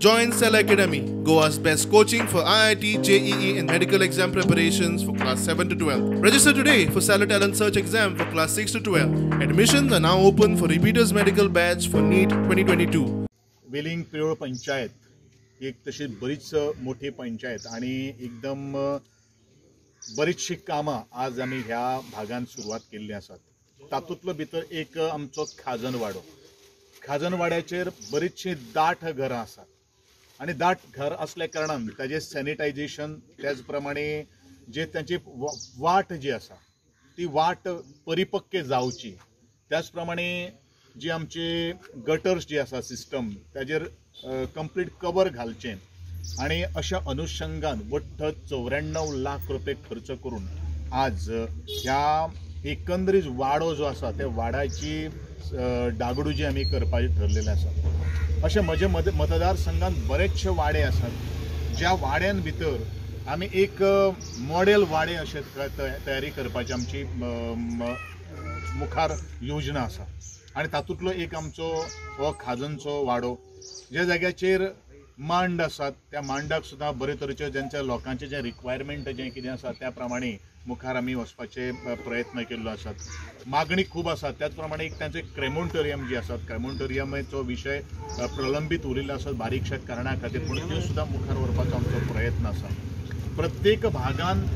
Join Cell Academy, Goa's best coaching for IIT, JEE and medical exam preparations for class 7 to 12. Register today for Cellar Talent Search exam for class 6 to 12. Admissions are now open for repeaters medical batch for NEET 2022. Veling Priol panchayat एक तशी बरीच मोठी पंचायत आणि एकदम बरीचशी कामां आज आमी ह्या भागान सुरवात केल्ली आसात. तातूंतलो भितर एक आमचो खाजनवाडो. खाजनवाड्याचेर बरीचशी दाट घरां आसात आनी दाट घर असल्या कारणान ताजें सॅनिटायझेशन, त्याच प्रमाणे जे तांची वाट जी आसा ती वाट परिपक्व जावची, त्याच प्रमाणे जी आमची गटर्स जी आसा सिस्टम ताजेर कंप्लीट कवर घालचें आनी अशा अनुशंगान वट्ट 94 लाख रुपये खर्च करून आज ह्या एकंदरीत वाडो जो आसा त्या वाड्याची डागडुजी आमी करपाची ठरलेलें आसा. अशें म्हजे मतदारसंघात बरेचशे वाडे आसात ज्या वाड्यान भितर आमी एक मॉडेल वाडे अशें तयारी करपाची आमची मुखार योजना आसा आनी तातूंतलो एक आमचो हो खाजनचो वाडो, ज्या जाग्याचेर मांड आसात त्या मांडाक सुद्दां बरे तरेचे ज्यांच्या लोकांचे जे रिक्वायरमेंट जें कितें आसा त्या प्रमाणे मुखार आमी वचपाचे प्रयत्न केल्लो आसात. मागणी खूब आसा. त्याच प्रमाणे एक तांचे क्रेमोटोरियम जी आसात, क्रेमोटोरियमाचो विशय प्रलंबीत उरिल्लो आसा बारीकशा कारणा खातीर, पूण त्यो सुद्दां मुखार व्हरपाचो आमचो प्रयत्न आसा. प्रत्येक भागान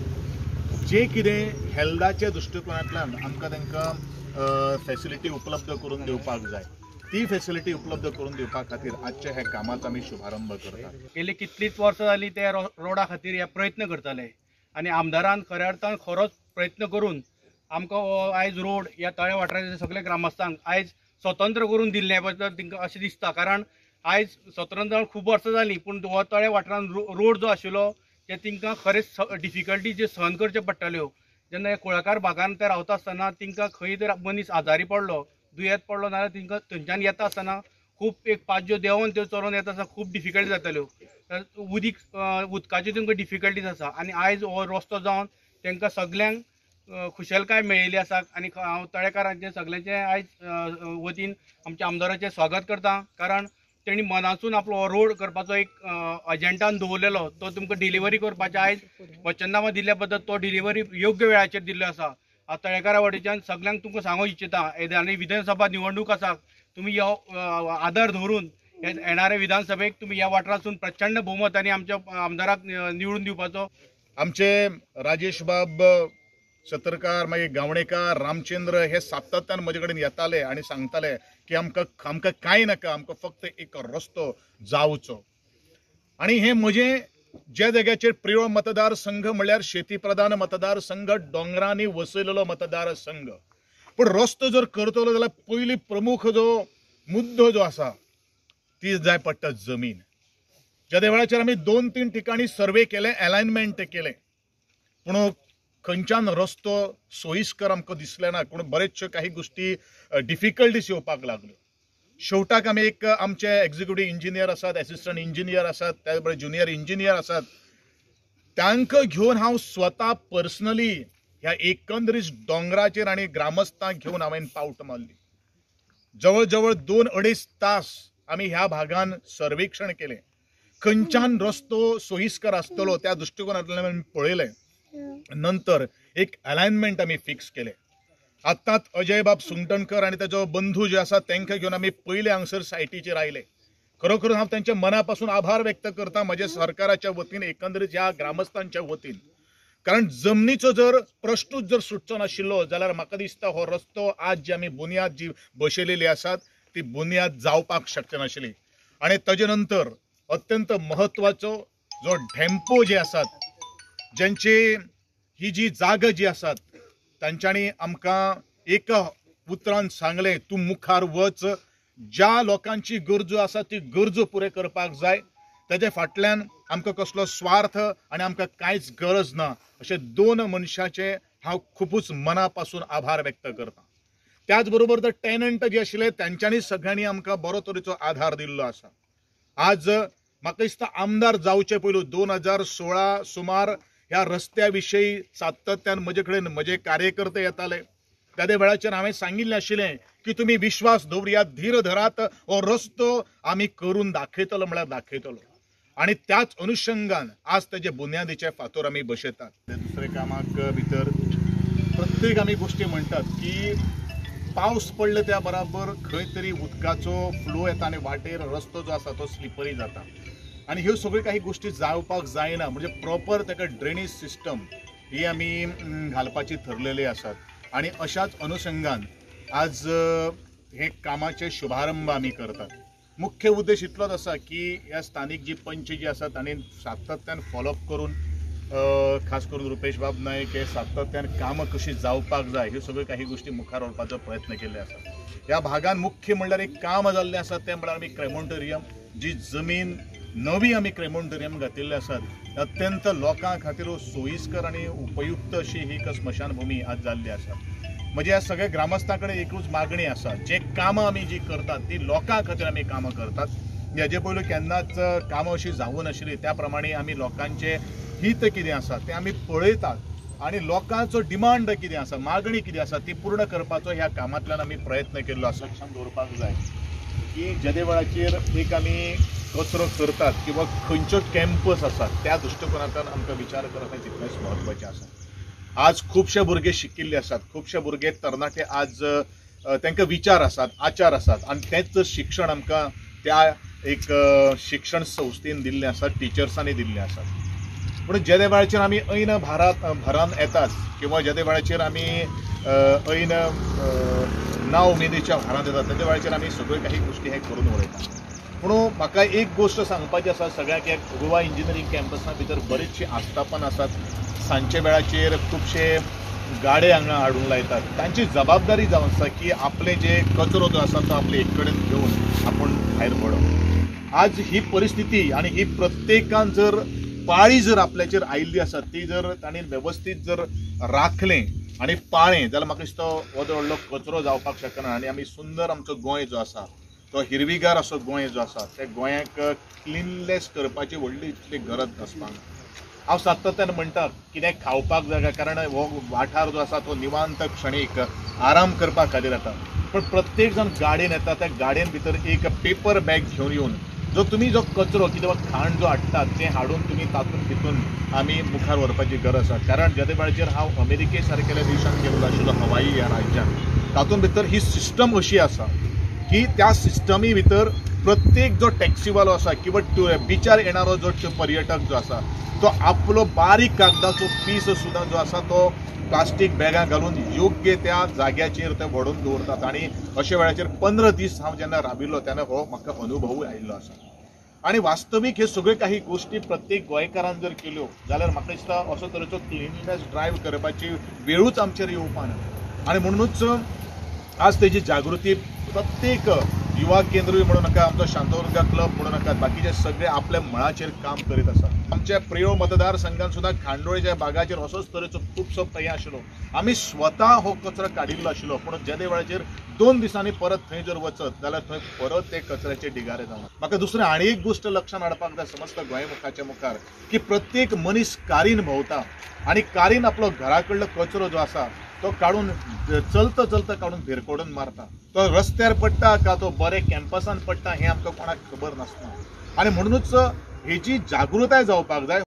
जे कितें हेल्थाच्या दृश्टिकोनांतल्यान आमकां तांकां फॅसिलिटी उपलब्ध करून दिवपाक जाय ती फॅसिलिटी उपलब्ध करून दिवपा खातीर आजच्या ह्या कामाचो आमी शुभारंभ करतात. गेली कितलीच वर्सां जाली ते रोडा खातीर हे प्रयत्न करताले आनी आमदारान खऱ्या अर्थान खरोच प्रयत्न करून आमकां हो आयज रोड ह्या तळ्या वाठाराच्या सगळ्या ग्रामस्थांक आयज स्वतंत्र करून दिल्ल्या बद्दल तांकां अशें दिसता. कारण आयज स्वतंत्र जावन खूब वर्सां जालीं पूण हो तळ्या वाठारान रोड जो आशिल्लो ते तांकां खरेंच डिफिकल्टी जे सहन करच्यो पडटाल्यो. जेन्ना कुळाकार भागान ते रावता आसतना तांकां खंय जर मनीस आजारी पडलो, दुयेंत पडलो नाजाल्यार तांकां थंयच्यान येता आसतना खूब एक पांचज्यो देंवोन त्यो चलोवन येता आसतना खूब डिफिकल्टी जाताल्यो. उदीक उदकाच्यो तांकां डिफिकल्टीज आसा आनी आयज हो रस्तो जावन तांकां सगल्यांक खुशालकाय मेळिल्ली आसा. आनी हांव तळेकारांचें सगल्यांचें आयज वतीन आमच्या आमदाराचें स्वागत करता, कारण तेणी मनासून आपलो हो रोड करपाचो एक एजंटान दवरलेलो तो तुमकां डिलिव्हरी करपाचें आयज वचननामा दिल्ल्या बद्दल तो डिलिव्हरी योग्य वेळाचेर दिल्लो आसा. आतां तळेकारा वाटेच्यान सगल्यांक तुमकां सांगूंक इच्छिता, आनी विधानसभा निवडणूक आसा, तुमी हो आदार धरून येणाऱ्या विधानसभेक तुमी ह्या वाठारांतसून प्रचंड बहुमतांनी आमच्या आमदाराक निवडून दिवपाचो. आमचे राजेश बाब सतरकार, मागीर गावणेकार, रामचंद्र हे सातत्यान म्हजे कडेन येताले आनी सांगताले की आमकां आमकां कांय नाका, आमकां फक्त एक रस्तो जावचो. आनी हे म्हजें ज्या जाग्याचेर प्रियोळ मतदारसंघ म्हणल्यार शेती प्रधान मतदारसंघ, दोंगरांनी वसयलेलो मतदारसंघ, पूण रस्तो जर करतलो जाल्यार पयली प्रमुख जो मुद्दो जो आसा ती जाय पडटा जमीन. ज्या वेळाचेर आमी 2-3 ठिकाणी सर्वे केले, एलायनमेंट केलें, पूण खंयच्यान रस्तो सोयीस्कर आमकां दिसलें ना, पूण बरेचश्यो काही गोश्टी डिफिकल्टीज येवपाक लागल्यो. शेवटाक आमी एक आमचे एक्झिक्युटीव इंजिनियर आसात, एसिस्टंट इंजिनियर आसात, त्याच बरोबर ज्युनियर इंजिनियर आसात, तांकां घेवन हांव स्वता पर्सनली ह्या एकंदरीत दोंगराचेर आनी ग्रामस्थांक घेवन हांवें पावट मारली. जवळ जवळ 2-2.5 तास आमी ह्या भागान सर्वेक्षण केलें. खंयच्यान रस्तो सोयीस्कर आसतलो त्या दृश्टिकोनांतल्यान आमी पळयलें. नंतर एक अलायनमेंट आमी फिक्स केलें. आतांच अजय बाब सुंगटणकर आनी ताजो बंधू जे आसा तांकां घेवन आमी पयले हांगसर सायटीचेर आयले. खरोखर हांव तांच्या मना पासून आभार व्यक्त करता म्हज्या सरकाराच्या वतीन, एकंदरीत ह्या ग्रामस्थांच्या वतीन, कारण जमनीचो जर प्रश्नूच जर सुटचो नाशिल्लो जाल्यार म्हाका दिसता हो रस्तो आज जी आमी बुन्याद जी बसयलेली आसात ती बुन्याद जावपाक शकचे नाशिल्ली. आनी ताजे नंतर अत्यंत म्हत्वाचो जो ढेंपो जे आसात, ज्यांची ही जी जागा जी आसात तांच्यांनी आमकां एक उतरान सांगलें, तूं मुखार वच, ज्या लोकांची गरजो आसा ती गरजो पुरे करपाक जाय, ताजे फाटल्यान आमकां कसलो स्वार्थ आनी आमकां कांयच गरज ना, अशे 2 मनशाचे हांव खुबूच मना पासून आभार व्यक्त करता. त्याच बरोबर तर टेनंट जे आशिल्ले तांच्यांनी सगळ्यांनी आमकां बरो तरेचो आधार दिल्लो आसा. आज म्हाका दिसता आमदार जावचे पयलू 2016 सुमार ह्या रस्त्या विशयी सातत्यान म्हजे कडेन म्हजे कार्यकर्ते येताले. त्या वेळाचेर हांवें सांगिल्लें आशिल्लें की तुमी विश्वास दवरयात, धीर धरात, हो रस्तो आमी करून दाखयतलो म्हळ्यार दाखयतलो. आनी त्याच अनुशंगान आज तेजे बुन्यादीचे फातोर आमी बसयतात. दुसरे कामाक भितर प्रत्येक आमी गोश्टी म्हणटात की पावस पडले त्या बराबर खंय तरी उदकाचो फ्लो येता आनी वाटेर रस्तो जो आसा तो स्लिपरी जाता आनी ह्यो सगळ्यो काही गोश्टी जावपाक जायना, म्हणजे प्रॉपर ताका ड्रेनेज सिस्टम ही आमी घालपाची थरलेली आसात. आनी अशाच अनुशंगान आज हे कामाचे शुभारंभ आमी करतात. मुख्य उद्देश इतलोच आसा की ह्या स्थानीक जी पंच जी आसा तांणी सातत्यान फॉलोअप करून खास करून रुपेश बाब नायक हे सातत्यान कामां कशी जावपाक जाय ह्यो सगळ्यो काही गोश्टी मुखार व्हरपाचो प्रयत्न केल्ले आसा. ह्या भागान मुख्य म्हणल्यार एक काम जाल्लें आसा तें म्हणल्यार आमी क्रेमोटोरियम जी जमीन नवी आमी क्रेमोटोरियम घातिल्ले आसात अत्यंत लोकां खातीर सोयीस्कर आनी उपयुक्त अशी ही एक स्मशानभूमी आज जाल्ली आसा. म्हणजे ह्या सगळ्या ग्रामस्थां कडेन एकूच मागणी आसा, जे कामां आमी जी करतात ती लोकां खातीर आमी कामां करतात. हेजे पयलू केन्नाच कामां अशी जावूं नाशिल्ली, त्या प्रमाणे आमी लोकांचे हित कितें आसा तें आमी पळयतात आनी लोकांचो डिमांड कितें आसा, मागणी कितें आसा ती पूर्ण करपाचो ह्या कामांतल्यान आमी प्रयत्न केल्लो आसा. लक्षांत दवरपाक जाय की जेदे वेळाचेर एक आमी कचरो करतात किंवा खंयचो कॅम्पस आसा त्या दृश्टिकोनांतल्यान आमकां विचार करप हें तितलेंच म्हत्वाचें आसा. आज खुबशे भुरगे शिकिल्ले आसात, खुबशे भुरगे तरणाटे आज तांकां विचार आसात, आचार आसात आनी तेंच शिक्षण आमकां त्या एक शिक्षण संस्थेन दिल्लें आसा, टिचर्सांनी दिल्लें आसा. पूण जेदे वेळाचेर आमी ऐन भरान येतात किंवा जेदे वेळाचेर आमी ऐन ना उमेदीच्या भारांत येतात तेजे वेळाचेर आमी सगळ्यो काही गोश्टी हे करून उडयतात. पूण म्हाका एक गोश्ट सांगपाची आसा सगळ्यांक, ह्या गोवा इंजिनियरींग कॅम्पसा भितर बरीचशीं आस्थापन आसात, सांजचे वेळाचेर खुबशे गाडे हांगा हाडून लायतात. तांची जबाबदारी जावन आसा की आपले जे कचरो जो आसा तो आपले एक कडेन घेवन आपूण भायर पडप. आज ही परिस्थिती आनी ही प्रत्येकान जर पाळी जर आपल्याचेर आयिल्ली आसा ती जर तांणी वेवस्थीत जर राखलें आनी पाळ्ळें जाल्यार म्हाका दिसता हो व्हडलो कचरो जावपाक शकना आनी आमी सुंदर आमचो गोंय जो आसा तो हिरवीगार असो गोंय जो आसा त्या गोंयाक क्लिनलेस करपाची व्हडली इतली गरज आसपाक. हांव सातत्यान म्हणटा कितें खावपाक जाय, कारण हो वाठार जो आसा तो निवांत क्षणीक आराम करपा खातीर येता, पूण प्रत्येक जाण गाडयेन येता त्या गाडयेन भितर एक पेपर बॅग घेवन येवन जो तुमी जो कचरो किंवा खाण जो हाडटात तें हाडून तुमी तातूंत भितून आमी मुखार व्हरपाची गरज आसा. कारण जेदे वेळाचेर हांव अमेरिके सारकेल्या देशांत गेल्लो आशिल्लो, हवाई ह्या राज्यांत, तातूंत भितर ही सिस्टम अशी आसा की त्या सिस्टमी भितर प्रत्येक जो टॅक्सीवालो आसा किंवा बिचार येणारो जो पर्यटक जो आसा तो आपलो बारीक कागदाचो पीस सुद्दां जो आसा तो प्लास्टीक बॅगां घालून योग्य त्या जाग्याचेर ते व्हडून दवरतात. आनी अशे वेळाचेर 15 दीस हांव जेन्ना राविल्लो तेन्ना हो म्हाका अनुभवूय आयिल्लो आसा. आनी वास्तवीक हे सगळे काही गोश्टी प्रत्येक गोंयकारान जर केल्यो जाल्यार म्हाका दिसता असो तरेचो क्लिननेस ड्रायव्ह करपाची वेळूच आमचेर येवपाना. आनी म्हणूनच आज तेजी जागृती प्रत्येक युवा केंद्र म्हणू नाका, आमचो शांतादुर्गा क्लब म्हणू नाका, बाकीचे सगळे आपल्या मळाचेर काम करीत आसात. आमच्या प्रियोळ मतदारसंघान सुद्दां खांडोळेच्या भागाचेर असोच तरेचो खुबसो तयार आशिल्लो. आमी स्वता हो कचरो काडिल्लो आशिल्लो, पूण जेदे वेळाचेर 2 दिसांनी परत थंय जर वचत जाल्यार थंय परत ते कचऱ्याचे ढिगारे जावन. म्हाका दुसरें आनी एक गोश्ट लक्षांत हाडपाक जाय समस्त गोंय मुखाच्या मुखार की प्रत्येक मनीस कारीन भोंवता आनी कारीन आपलो घरा कडलो कचरो जो आसा तो काडून चलता चलता काडून भिरकोडून मारता. तो रस्त्यार पडटा का तो बरे कॅम्पसान पडटा हें आमकां कोणाक खबर नासता. आनी म्हणूनच हेजी जागृताय जावपाक जाय.